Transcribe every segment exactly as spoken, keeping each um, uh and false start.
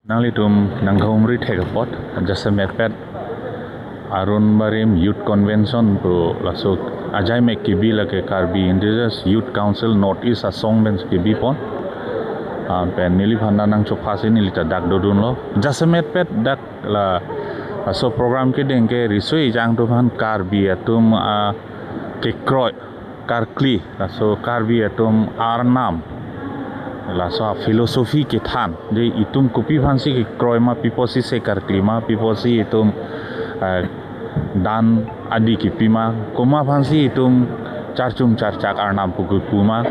Nanglitum nangkahumri thek apot, jasemet pet Aron Barim Youth Convention pu laso ajaimek kebi lake Karbi Indigenous Youth Council North East asong pen kebipon. Ah, pen neliphan nangchophasi neli ta dak dodunlo. Jasemet pet dak la laso program kedeng ke riso ejang atum aphan Karbi atum, ah, kekroi karkli, laso Karbi atum arnam, laso a-philosophy kethan. Je itum kopi aphansi kekroi ma, pi apotsi se karkli ma, pi apotsi itum, eh, dan adi kepi ma, komat aphansi itum charchung charchak arnam pu kepu ma,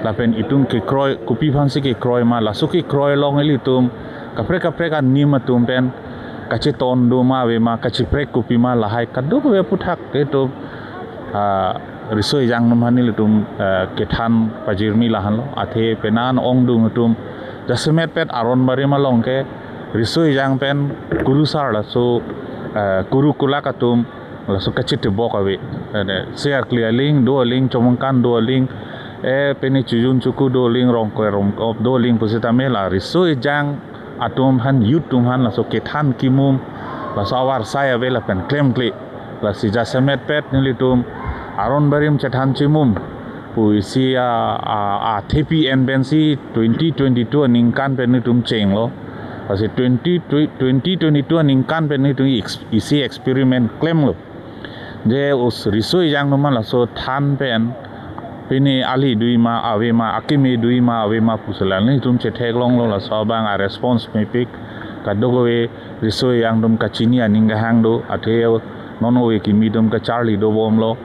lapen itum kekroi, kopi aphansi kekroi ma, laso kekroi along ilitum kaprek kaprek anim atum pen kacheton do ma ave ma, kacheprek kopi ma, lahai kadokave aphuthak itum, ah, riso ejang atum aphan nelitum, ah, kethan pajirmi lahenlo. Athe penang ongdung atum jasemet pet Aron Barim along ke riso ejang pen kurusar laso, ah, kurukulak atum laso kachetebok ave. Ene, se karkli aling, do aling, chomangkan do aling, eh, pini chojun choku do aling, rongkoi rongkop do aling pusitame la riso ejang atum aphan, youth atum aphan laso kethan kimum, laso avarsai ave lapen klemkle. Lasi jasemet pet nelitum Aron Barim chethan chimum pu isi a, a, athepi en pensi twenty twenty-two aningkan pen nelitum chenglo. Lasi twenty, twenty twenty-two aningkan pen nelitum ex-, isi experiment klemlo. Je us riso ejang atum aphan laso than pen pini ali dui ma ave ma, akimi dui ma ave ma pusi la nelitum chetheklonglo, laso abang a-response mepik. Kadokave riso ejang atum kachini aning kehang do, athe non ove kimi atum kacharli dobomlo,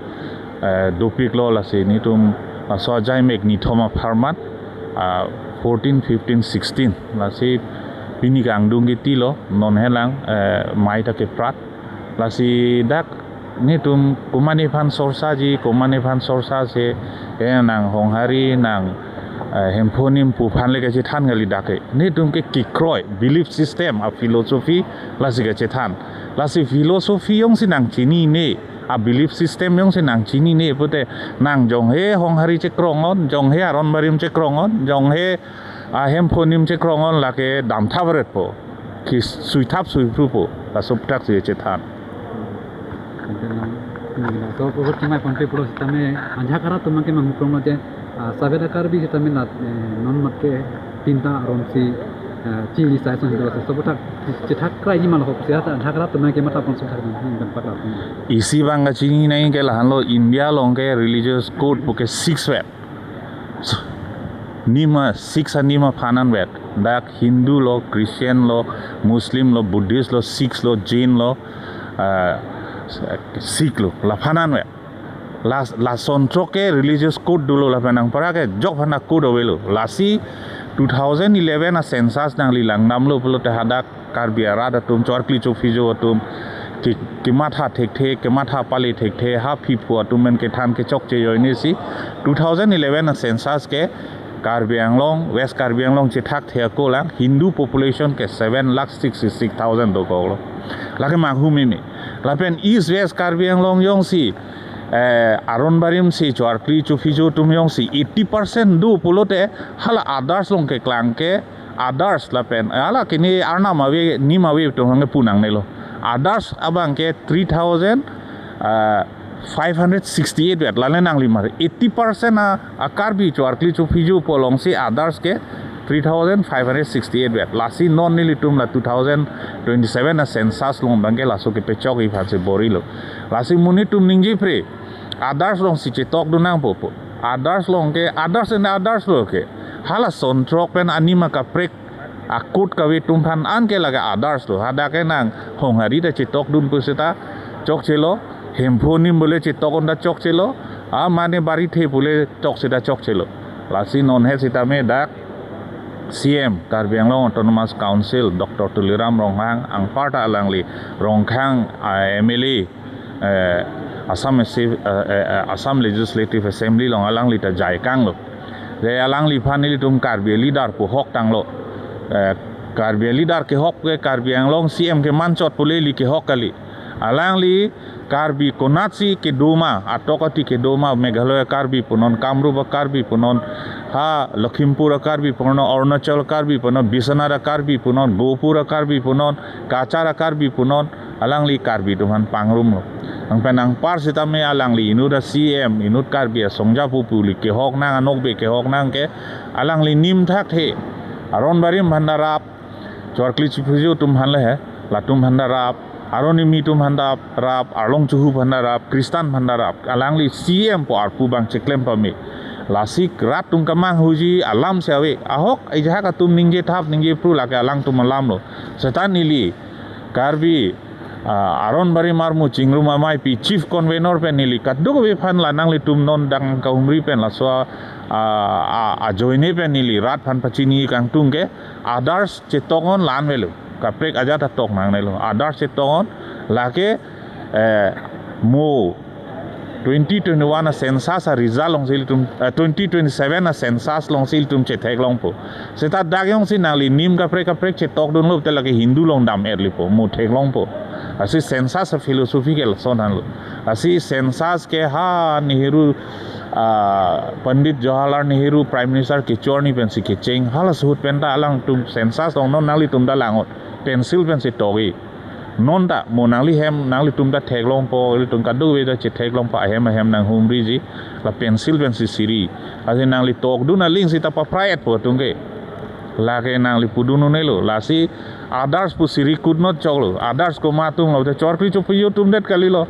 eh, dopiklo. Lasi nelitum laso ajaimek nithom apharman, ah, fourteen, fifteen, sixteen, lasi pini kangdung ketilo, non helang, eh, mei ta keprat. Lasi dak nelitum komat aphan sorsaji, komat aphan sorsa se, eh, nang Honghari, nang, eh, Hemphu anim pu aphan le kachethan kali dak ke. Nelitum ke kekroi, belief system, a-philosophy, lasi kachethan. Lasi philosophy jongsi nangchinine, a-belief system jongsi nangchinine pute, nang jonghe Honghari chekrong-on, jonghe Aron Barim chekrong-on, jonghe a-Hemphu anim chekrong-on lake damthapretpo, kisuithap suiphrupo, laso aphuthak si chethan. Ante nang, nang laso aphuthak chimai ponpe pulo sitame ajahak arat atum ke manghupronglo je, ah, sabe da Karbi sitame nat, eh, non mat ke tinta aron si, eh, chili sai son do, laso aphuthak chethak kraiji ma lo, ho si ajahak arat atum ke matha pon sethak nang, nang dan patap. Isi abang kachini nangji ke lahenlo, India along ke religious code pu ke six vet. Nima six anima aphan anvet. Dak Hindu lo, Christian lo, Muslim lo, Buddhist lo, Sikhs lo, Jain lo, ah, Sikh lo, laphan anvet. Las-, lason throk ke religious code dolo, lapen anpar ke jok aphan a-code avelo. Lasi two thousand eleven a-census nangli langdamlo pulote hadak Karbi arat atum, choarkli chophijo atum ke, kematha thekthe, kematha pali thekthe, ha phiphu atum pen kethan kechokche ajoine si two thousand eleven a-census ke Karbi Anglong, West Karbi Anglong chethak the ako lang, Hindu population ke seven lakh sixty-six thousand dokoklo. Lake manghu mimi. Lapen East West Karbi Anglong jongsi, eh, Aron Barim si choarkli chophijo atum jongsi eighty percent do pulote hala others along keklang ke others lapen, hala kini arnam ave, nim ave atum hangke pu nangnelo. Others abang ke three thousand, uh, five hundred sixty-eight vet, lale nangli mar. Eighty percent a, a-Karbi choarkli chophijo pu alongsi others ke three thousand five hundred sixty-eight vet. Lasi non nelitum la two thousand twenty-seven a-census along abang ke laso kepechokji aphansi borilo. Lasi monit atum ningjepre, others alongsi chetokdun nangpo pu. Others along ke, others and others lo ke. Halason throk pen anima kaprek a-code kave atum aphan anke lake others lo. Hadak ke nang Honghari ta chetokdun pusita chokchelo, Hemphu anim bole chetok-un ta chokchelo, a mane Barithe bole chok sita chokchelo. Lasi non he sitame dak C M, Karbi Anglong Autonomous Council, Doctor Tuliram Ronghang, anparta alangli Rongkhang a-M L A, eh, Assam Assem-, eh, eh, eh, Assam Legislative Assembly along alangli ta jaikanglo. Je alangliphan nelitum Karbi leader pu hok tanglo. Eh, Karbi leader kehok ke Karbi Anglong C M kemanchot pu le ili kehok kali. Alangli Karbi konatsi kedo ma, atok ati kedo ma, Meghalaya Karbi punon, Kamrup Karbi punon, ha Lakhimpur Karbi punon, Arunachal Karbi punon, Biswanath Karbi punon, Gopur Karbi punon, Cachar Karbi punon, alangli Karbi atum aphan pangrumlo. Nangpen nangpar sitame alangli inut a-C M, inut Karbi asongja pu pu ili kehok nang, anokbe kehok nang ke, alangli nim thak he. Aron barim aphan ta rap, Chorkli Chophijo atum aphan le he, latum aphan ta rap, Aron Kimi atum aphan ta rap, Arlong Chuhu aphan ta rap, Christian aphan ta rap, alangli C M pu arpu abang cheklem pame. Lasi rat atum kemang huji alam si ave, ahok ejahak atum ningje thap ningje phru lake alangtum alamlo. Seta neli Karbi, ah, Aron Barim Armu Chingrum Amei pi chief convener pen neli kadokave aphan la nanglitum non dang kahumri pen laso a, a, ajoine pen neli rat aphan pachini kangtung ke, Aadharsh chetok non la-an avelo. Kaprek ajat ta tok nangnelo. Aadharsh chetok non lake, eh, mo twenty twenty-one a-census a-result alongsi ilitum, eh, twenty twenty-seven a-census alongsi ilitum chetheklongpo. Seta dak jongsi nangli nim kaprek kaprek chetokdunlo te lake Hindu along dam-et lipo, mo theklongpo. Lasi census a-philosophy ke lason anlo. Lasi census ke ha Nehru, ah, Pandit Jawaharlal Nehru Prime Minister kecho arni pensi kecheng. Halaso ahut pen ta alangtum census along non nanglitum ta lang-ot. Pencil pensi tok-i. Non ta mo nangli hem, nanglitum ta theklongpo, ilitum kadokave ta chetheklongpo, ahem ahem nanghumriji, la pencil pensi siri. Lasi nangli tokdun aling sita paprai-etpo atum ke. Lake nangli pudun un-elo, lasi Aadharsh pu siri kut not choklo, Aadharsh komat atumlo, te Chorkli Chophijo atum det kalilo.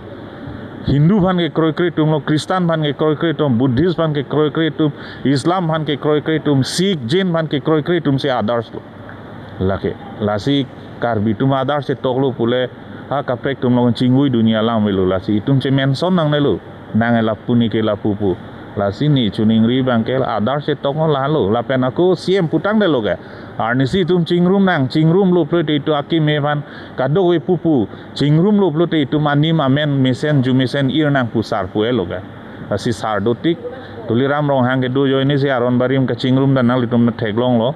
Hindu aphan kekroikre atumlo, Christian aphan kekroikre atum, Buddhist aphan kekroikre atum, Islam aphan kekroikre atum, Sikh, Jain aphan kekroikre atumsi Aadharsh lo. Lake, lasi Karbi atum Aadharsh chetoklo pule, ha kaprek atum along chingvui dunia alam avelo, lasi itum che-mention nangnelo. Nang lapu ne ke lapu pu. Lasi ne choningri abang ke Aadharsh chetok non la-anlo. Lapen ako C M putangdetlo ke, arnisi itum chingrum nang, chingrumlo pulote itum akeme aphan kadokave pupu, chingrumlo pulote itum anim amen mesen ju mesen ir nang pu sar pu-etlo ke. Lasi sar dotik, Tuliram Ronghang kedo ajoinesi Aron Barim kachingrum ta nanglitum theklonglo,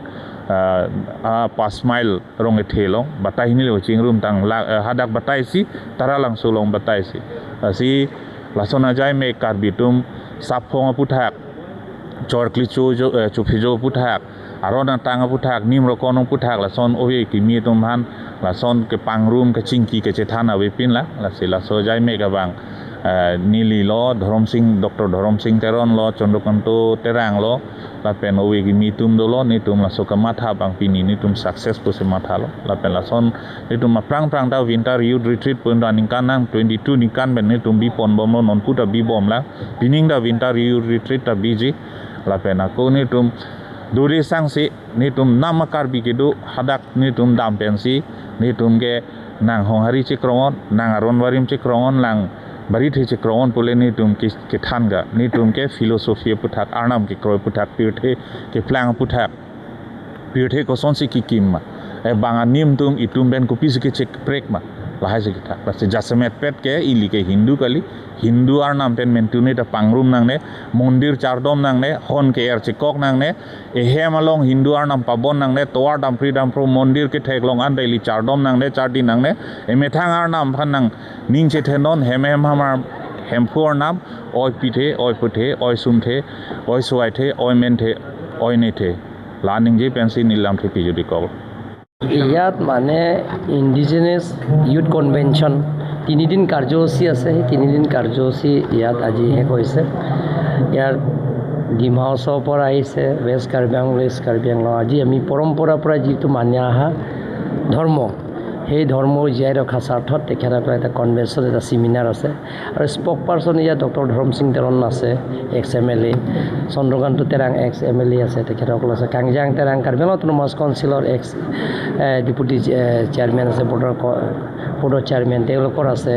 ah, ah, Panch Mile Rong-ethe along, batai hini le chingrum tang la, eh, hadak bataisi, Taralangso along bataisi. Lasi lason ajai me Karbi atum Saphong aputhak, Chorkli Cho-, Jo-, eh, Chophijo aputhak, Aron Atang aputhak, Nim Rokon aputhak, lason ove kimi atum aphan, lason kepangrum kechingki kechethan avepin la, lasi laso ajai me abang, eh, nelilo, Dhorom Sing, Doctor Dhorom Sing Teron lo, Chandrakanta Terang lo, lapen ove kimi atum dolo, netum laso kamatha abang pini netum success pusi mathalo. Lapen lason netum aphrang aphrang ta Winter Youth Retreat pu aningkan nang twenty-two aningkan pen netum biponbomlo, nonpu ta bibomlang. Pining ta Winter Youth Retreat ta biji. Lapen ako netum dode sangse, netum nam a-Karbi kedo, hadak netum dam pensi, netum ke nang Honghari chekrong non, nang Aron Barim chekrong non, nang Barithe chekrong non pule netum ke, kethan ga, netum ke philosophy aputhak, Arnam kekroi aputhak, pirthe keplang aputhak, pirthe kosonsi kekim ma, eh, bang anim atum itum pen kopisi kechekprek ma, lahaisi kethan. Lasi jasemet pet ke ili ke Hindu kali, Hindu Arnam pen mentune ta pangrum nangne, mondir chardom nangne, hon ke-er chekok nangne, ehem along Hindu Arnam pabon nangne, tovar dampri dampro, mondir ketheklong an ta ili chardom nangne, chardi nangne, emethang Arnam aphan nangning chethe non, hem hem hamar, Hemphu Arnam, oi pithe, oi puthe, oi sumthe, oi suaithe, oi menthe, oi nethe. La ningje pensi neli lamthe pijudikok. ইয়াত মানে indigenous youth convention তিনিদিন কাৰ্যসূচী আছে। সেই তিনিদিন কাৰ্যসূচী ইয়াত আজি শেষ হৈছে। ইয়াৰ ডিমা হাছাওৰ পৰা আহিছে, ৱেষ্ট কাৰ্বি আংলং, ইষ্ট কাৰ্বি আংলং। আজি আমি পৰম্পৰাৰ পৰা যিটো মানি অহা ধৰ্ম, সেই ধৰ্ম জীয়াই ৰখাৰ স্বাৰ্থত তেখেতসকলৰ এটা কনভেনশ্যন, এটা ছেমিনাৰ আছে। আৰু স্পক পাৰ্চন ইয়াত ডক্টৰ ধৰম সিং তেৰণ আছে, এক্স এম এল এ, চন্দ্ৰকান্ত তেৰাং এক্স এম এল এ আছে, তেখেতসকল আছে। কাংজাং তেৰাং কাৰ্বি আংলং অট'নমাছ কাউন্সিলৰ এক্স, এ, ডেপুটি, এ, চেয়াৰমেন আছে, বৰ্ডৰ ক-, বৰ্ডৰ চেয়াৰমেন তেওঁলোকৰ আছে।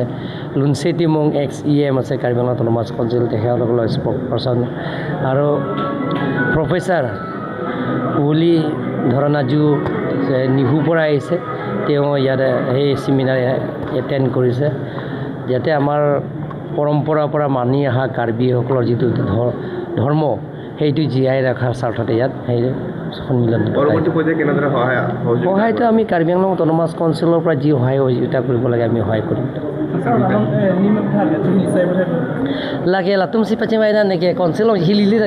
লুনচে টিমুং এক্স ই এম আছে কাৰ্বি আংলং অট'নমাছ কাউন্সিল, তেখেতসকলৰ স্পক পাৰ্চন। আৰু প্ৰফেচাৰ বুলি ধৰণাজু, এ, নিহুৰ পৰা আহিছে, তেওঁ ইয়াতে সেই ছেমিনাৰ এটেণ্ড কৰিছে, যাতে আমাৰ পৰম্পৰাৰ পৰা মানি অহা কাৰ্বিসকলৰ যিটো ধ-, ধৰ্ম, সেইটো জীয়াই ৰখাৰ স্বাৰ্থতে ইয়াত সেই সন্মিলন পৰৱৰ্তী পৰ্যায়ে কেনেদৰে সহায় সহযোগিতা সহায়টো কৰিব? আমি কাৰ্বি আংলং অট'নমাছ কাউন্সিলৰ পৰা যি সহায় সহযোগিতা কৰিব লাগে আমি সহায় কৰিম। ছাৰ, আমাৰ, এ, নিম-, ভাল, এইটো হিল চাইডৰ লাগে লাটুম চি পাচিম আইনা নেকি কাউন্সিলৰ হিলিলি